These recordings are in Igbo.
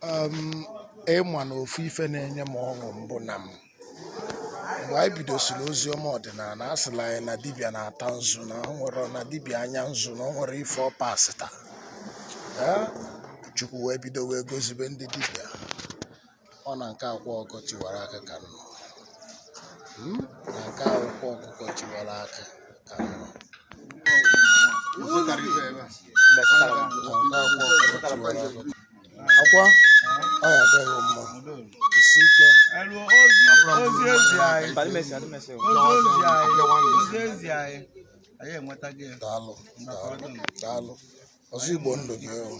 Ịma na ofu ife na-enye m ọṅụ mbụ na m mgbe anyị bidosiri ozi ọma ọdịnala, a sịla anyị na dibịa na-ata nzu, na o nwere na dibịa anya nzu, na o nwere ife ọ pasịta. Ee, Chukwu wee bido wee gozibe ndị dibịa. Ọ na nke akwa ọkụkọ tiwara aka ka nnọ. Na nke akwa ọkụkọ tiwara aka ka nnọ. Na nke akwa ọkụkọ tiwara aka. Akwa ọ ya adịghị mma. Isi ike. Ozi ezi anyị, ozi ozi anyị, ozi ezi anyị, anyị enwetago ya. Daalụ, daalụ, daalụ. Ọzọ Igbo ndụ gị o.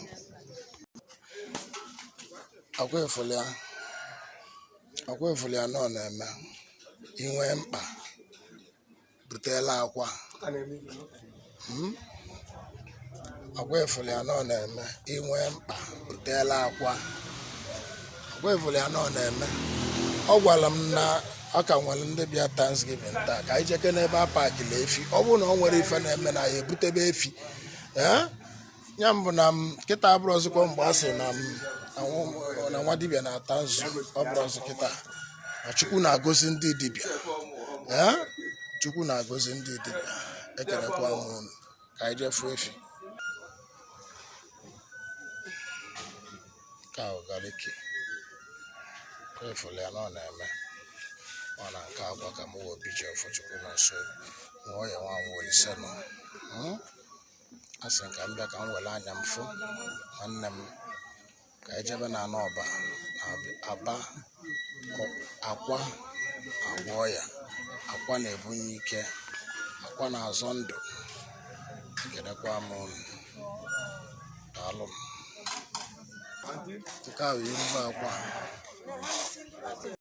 Akwa efulia, akwa efulia nọ na-eme inwe mkpa butela akwa. Akwa efulia nọ na-eme inwe mkpa butela akwa. Akwa efulia nọ na-eme. Ọ gwara m na ọ ka nwere ndị bịa Thanksgiving taa, ka anyị jeke n'ebe a pakịla efi. Ọ bụrụ na ọ nwere ife na-eme na ya ebutebe efi. Ee, ya mbụ na m kịta abụrụzikwa mgbe a sị na m na nwa dibịa na-ata nzu. Ọ bụrụzi kịta na Chukwu na-agọzi ndị dibịa. Ee, Chukwu na-agọzi ndị dibịa. Ekelekwa m unu. Ka anyị jee fụ efi ka ọgariki efule ya na ọ na-eme. Ọ na nke agwa ka m wee biji Chukwu na nso nwa ya nwa nwa Olise nọ. A sị m ka m bịa ka m were anya m fụ nwanne m, ka anyị jebe na anọ ọba na aba akwa agwọ ya. Akwa na-ebunye ike, akwa na-azọ ndụ. Ekelekwa m unu, daalụ m. Nke a bụ irube akwa.